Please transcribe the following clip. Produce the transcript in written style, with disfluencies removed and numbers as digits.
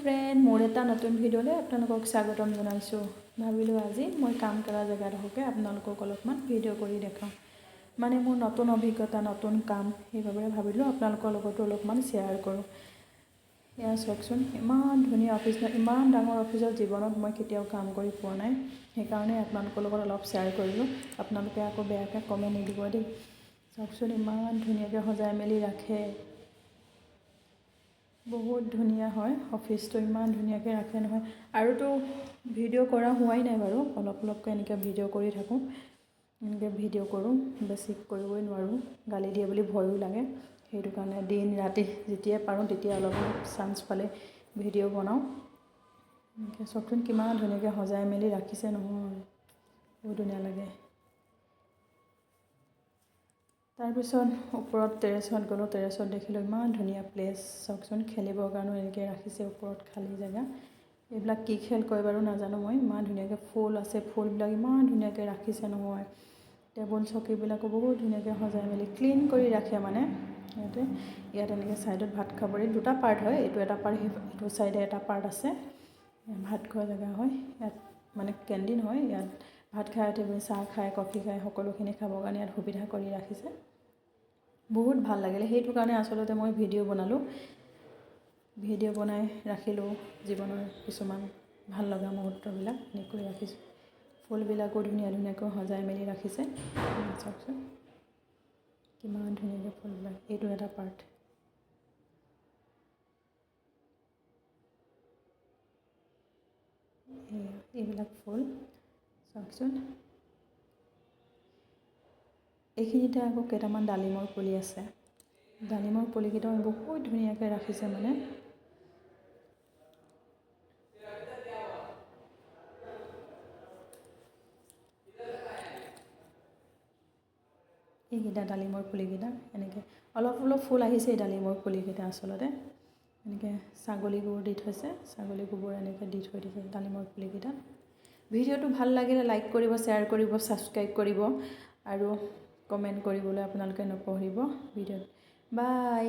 Friend, মোৰ এটা নতুন ভিডিঅ'লৈ আপোনালোকক স্বাগতম জনাইছোঁ। ভাবিলোঁ আজি মই কাম কৰা জেগাডোখৰকে আপোনালোকক অলপমান ভিডিঅ' কৰি দেখাওঁ। মানে মোৰ নতুন অভিজ্ঞতা, নতুন কাম, সেইবাবে ভাবিলোঁ আপোনালোকৰ লগতো অলপমান শ্বেয়াৰ কৰোঁ। এয়া চাওকচোন, ইমান ধুনীয়া অফিচ ন! ইমান ডাঙৰ অফিচত জীৱনত মই কেতিয়াও কাম কৰি পোৱা নাই। সেইকাৰণে আপোনালোকৰ লগত অলপ শ্বেয়াৰ কৰিলোঁ। আপোনালোকে আকৌ বেয়াকৈ কমেণ্ট নিদিব দেই। চাওকচোন, ইমান ধুনীয়াকৈ সজাই মেলি ৰাখে। বহুত ধুনীয়া হয় অফিচটো, ইমান ধুনীয়াকৈ ৰাখে নহয়। আৰুতো ভিডিঅ' কৰা হোৱাই নাই বাৰু, অলপ অলপকৈ এনেকৈ ভিডিঅ' কৰি থাকোঁ, এনেকৈ ভিডিঅ' কৰোঁ, বেছি কৰিবই নোৱাৰোঁ, গালি দিয়ে বুলি ভয়ো লাগে। সেইটো কাৰণে দিন ৰাতি যেতিয়াই পাৰোঁ তেতিয়া অলপ অলপ চান্স পালে ভিডিঅ' বনাওঁ। এনেকৈ চাওকচোন, কিমান ধুনীয়াকৈ সজাই মেলি ৰাখিছে নহয়, বহুত ধুনীয়া লাগে। তাৰপিছত ওপৰত টেৰেছত গ'লোঁ, টেৰেছত দেখিলোঁ ইমান ধুনীয়া প্লেচ। চাওকচোন, খেলিবৰ কাৰণেও এনেকৈ ৰাখিছে ওপৰত খালী জেগা। এইবিলাক কি খেল কয় বাৰু নাজানো মই। ইমান ধুনীয়াকৈ ফুল আছে, ফুলবিলাক ইমান ধুনীয়াকৈ ৰাখিছে নহয়। টেবুল চকীবিলাকো বহুত ধুনীয়াকৈ সজাই মেলি ক্লিন কৰি ৰাখে। মানে ইয়াতে ইয়াত এনেকৈ ছাইডত ভাত খাব পাৰি। দুটা পাৰ্ট হয়, এইটো এটা পাৰ্ট, এইটো ছাইডে এটা পাৰ্ট আছে, ভাত খোৱা জেগা হয় ইয়াত। মানে কেণ্টিন হয় ইয়াত, ভাত খাই উঠি চাহ খায়, কফি খায়, সকলোখিনি খাবৰ কাৰণে ইয়াত সুবিধা কৰি ৰাখিছে। বহুত ভাল লাগিলে, সেইটো কাৰণে আচলতে মই ভিডিঅ' বনালোঁ, ভিডিঅ' বনাই ৰাখিলোঁ। জীৱনৰ কিছুমান ভাল লগা মুহূৰ্তবিলাক এনেকৈ ৰাখিছোঁ। ফুলবিলাকো ধুনীয়া ধুনীয়াকৈ সজাই মেলি ৰাখিছে। চাওকচোন, কিমান ধুনীয়াকৈ ফুলবিলাক। এইটো এটা পাৰ্ট। এইবিলাক ফুল চাওকচোন। এইখিনিতে আকৌ কেইটামান ডালিমৰ পুলি আছে। ডালিমৰ পুলিকেইটাও বহুত ধুনীয়াকৈ ৰাখিছে। মানে এইকেইটা ডালিমৰ পুলিকেইটা এনেকৈ অলপ অলপ ফুল আহিছে। এই ডালিমৰ পুলিকেইটা আচলতে এনেকৈ ছাগলী গোবৰ দি থৈছে, ছাগলী গোবৰ এনেকৈ দি থৈ দিছে ডালিমৰ পুলিকেইটাত। ভিডিঅ'টো ভাল লাগিলে লাইক কৰিব, শ্বেয়াৰ কৰিব, ছাবস্ক্ৰাইব কৰিব আৰু কমেণ্ট কৰিবলৈ আপোনালোকে নপাহৰিব ভিডিঅ'ত। বাই।